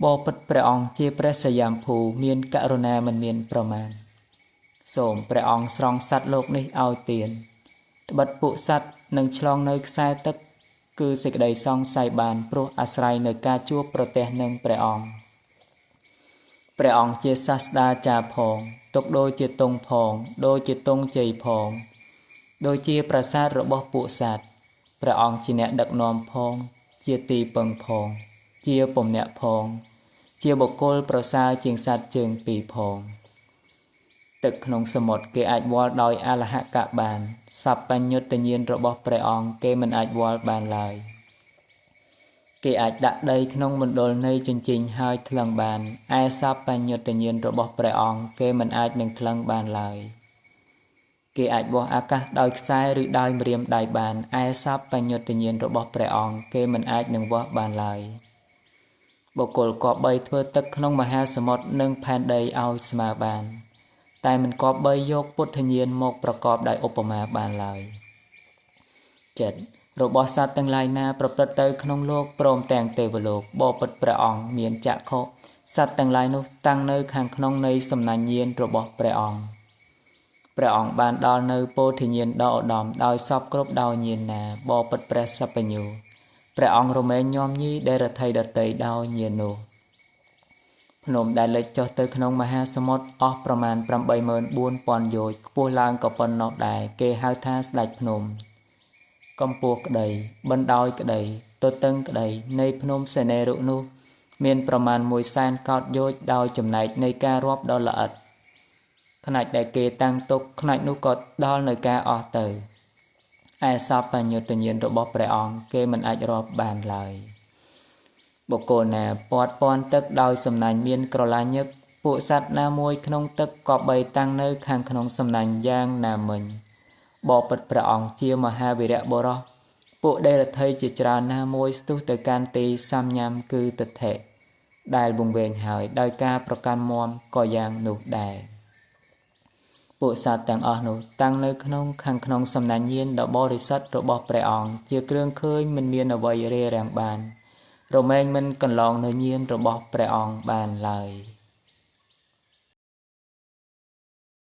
បពិតព្រះអង្គជាព្រះសយាមភូមានករុណាមិនមានប្រមាណសូមព្រះអង្គស្រង់សត្វលោកនេះឲ្យទានត្បិតពួកសត្វនឹងឆ្លងនៅខ្សែទឹកគឺសេចក្តីសង្ស័យបានព្រោះអាស្រ័យនៅការជួបប្រទះនឹងព្រះអង្គព្រះអង្គជាសាស្តាចារ្យផងទុកដូចជាទង់ផងដូចជាទង់ជ័យផងដូចជាប្រាសាទរបស់ពួកសត្វព្រះអង្គជាអ្នកដឹកនាំផងជាទីពឹងផងជាពំនាក់ផងជាបុគ្គលប្រសើរជាងសត្វជើងពីរផងទឹកក្នុងសមុទ្រគេអាចវាល់ដោយអលហកៈបានសព្វញ្ញត្តញាណរបស់ព្រះអង្គគេមិនអាចវាល់បានឡើយគេអាចដាក់ដីក្នុងមណ្ឌលនៃជញ្ជីងហើយថ្លឹងបានឯសព្វញ្ញត្តញាណរបស់ព្រះអង្គគេមិនអាចនឹងថ្លឹងបានឡើយគេអាចវាស់អាកាសដោយខ្សែឬដោយម្រាមដៃបានឯសព្វញ្ញត្តញាណរបស់ព្រះអង្គគេមិនអាចនឹងវាស់បានឡើយបុគ្គលគប្បីធ្វើទឹកក្នុងមហាសមុទ្រនិងផែនដីឲ្យស្មើបានតែមិនគប្បីយកពុទ្ធញាណមកប្រកបដោយឧបមាបានឡើយចិត្តរបស់សត្វទាំងឡាយណាប្រព្រឹត្តទៅក្នុងលោកព្រមទាំងទេវលោកបពិតព្រះអង្គមានចក្ខុសត្វទាំងឡាយនោះតាំងនៅខាងក្នុងនៃសំណាញ់ញាណរបស់ព្រះអង្គព្រះអង្គបានដល់នៅពោធិញ្ញាណដ៏ឧត្តមដោយសពគ្រប់ដោយញាណណាបពិតព្រះសព្វញ្ញូព្រះអង្គរមែងញោមញីដែលរថីដតីដោយញាណនោះភ្នំដែលលិចចុះទៅក្នុងមហាសមុទ្រអស់ប្រមាណ 84,000 យោជន៍ខ្ពស់ឡើងក៏ប៉ុណ្ណោះដែរគេហៅថាស្ដេចភ្នំកម្ពស់ក្តីបណ្ដោយក្តីទទឹងក្តីនៃភ្នំសេនេរុនោះមានប្រមាណ 100,000 កោដយោជន៍ដោយចំណែកនៃការរាប់ដ៏ល្អិតខ្នាចដែលគេតាំងទុកខ្នាចនោះក៏ដល់នៅការអស់ទៅឯសព្វញ្ញត្តញាណរបស់ព្រះអង្គគេមិនអាចរាប់បានឡើយបុគ្គលណាពាត់ពាន់ទឹកដោយសំណាញ់មានក្រឡាញឹកពួកសត្វណាមួយក្នុងទឹកក៏បីតាំងនៅខាងក្នុងសំណាញ់យ៉ាងណាមិញបពិតព្រះអង្គជាមហាវីរៈបុរសពួកដេរថីជាច្រើនណាមួយស្ទុះទៅកាន់ទីសាំញ៉ាំគឺទិដ្ឋិដែលវង្វេងហើយដោយការប្រកាន់មាំក៏យ៉ាងនោះដែរពួកសត្វទាំងអស់នោះតាំងនៅក្នុងខាងក្នុងសំណាញ់ញាណដ៏បរិសុទ្ធរបស់ព្រះអង្គជាគ្រឿងឃើញមិនមានអ្វីរារាំងបានរមែងមិនកន្លងនៅញាណរបស់ព្រះអង្គបានឡើយ។